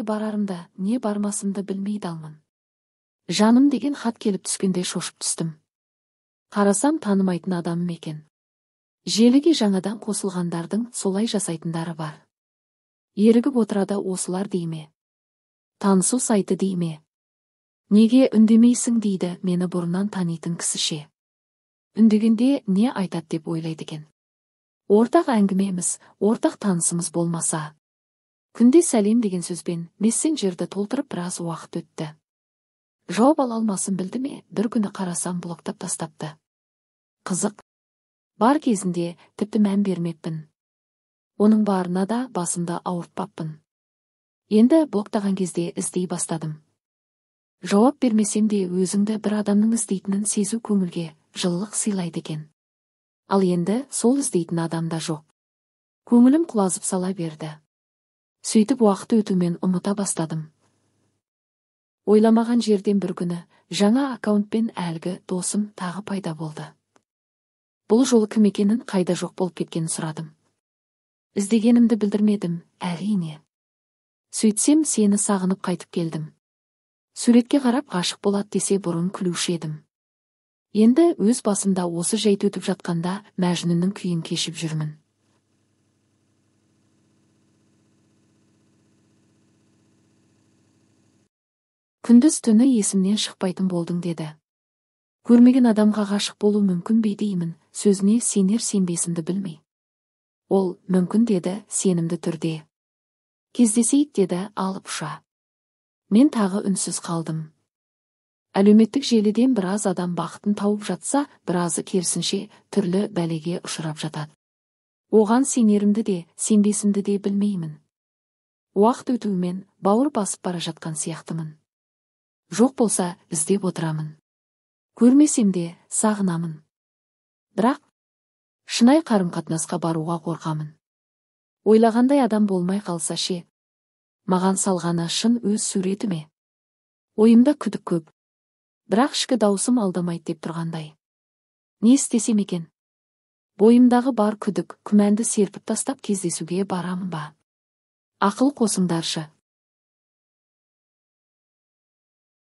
не барарымды, не бармасымды білмей далмын. Жаным деген хат келіп түскенде шошып түстім. Қарасам, танымайтын адамым екен. Желіге жаңадан қосылғандардың солай жасайтындары бар. Ерігіп отырады осылар дей ме? Танысу сайты дей ме? Неге үндемейсің дейді мені бұрыннан танитын кісіше. Үндегенде не айтады деп ойлайды екен. Ортақ әңгімеміз, ортақ танысымыз болмаса. Күнде сәлем деген сөзбен мессенджерді толтырып біраз уақыт өтті. Жауап ала алмасын білді ме, бір күні қарасам блоктап тастапты. Қызық. Бар кезінде тіпті мән бермеппін. Оның барына да басымды ауыртпаппын. Енді блоктаған кезде іздей бастадым. Жауап бермесем де өзіңді бір адамның іздейтінін сезу көңілге жылылық сыйлайды екен. Ал енді сол іздейтін адам да жоқ. Көңілім құлазып сала берді. Сөйтіп уақыт өтумен ұмыта бастадым. Ойламаған жерден бір күні жаңа аккаунтпен әлгі досым тағы пайда болды. Бұл жолы кім екенін, қайда жоқ болып кеткенін сұрадым. Іздегенімді білдірмедім, әрине. Сөйтсем, сені сағынып қайтып келдім. Суретке қарап ғашық болады десе бұрын күлуші едім. Енді өз басымда осы жайт өтіп жатқанда Мәжнүннің күйін кешіп жүрмін. Күндіз түні есімнен шықпайтын болдың деді. Көрмеген адамға ғашық болу мүмкін бе деймін, сөзіне сенер сенбесімді білмей. Ол мүмкін деді сенімді түрде. Кездесейік деді алып ұша. Мен тағы үнсіз қалдым. Әлеуметтік желіден біраз адам бақытын тауып жатса, біразы керісінше түрлі бәлеге ұшырап жатады. Оған сенерімді де, сенбесімді де білмеймін. Уақыт өтуімен бауыр басып бара жатқан сияқтымын. Жоқ болса, іздеп отырамын. Көрмесем де сағынамын. Бірақ шынайы қарым-қатынасқа баруға қорқамын. Ойлағандай адам болмай қалса ше? Маған салғаны шын өз суреті ме? Ойымда күдік көп. Бірақ ішкі даусым алдамайды деп тұрғандай. Не істесем екен? Бойымдағы бар күдік, күмәнді серпіп тастап кездесуге барамын ба? Ақыл қосыңдаршы.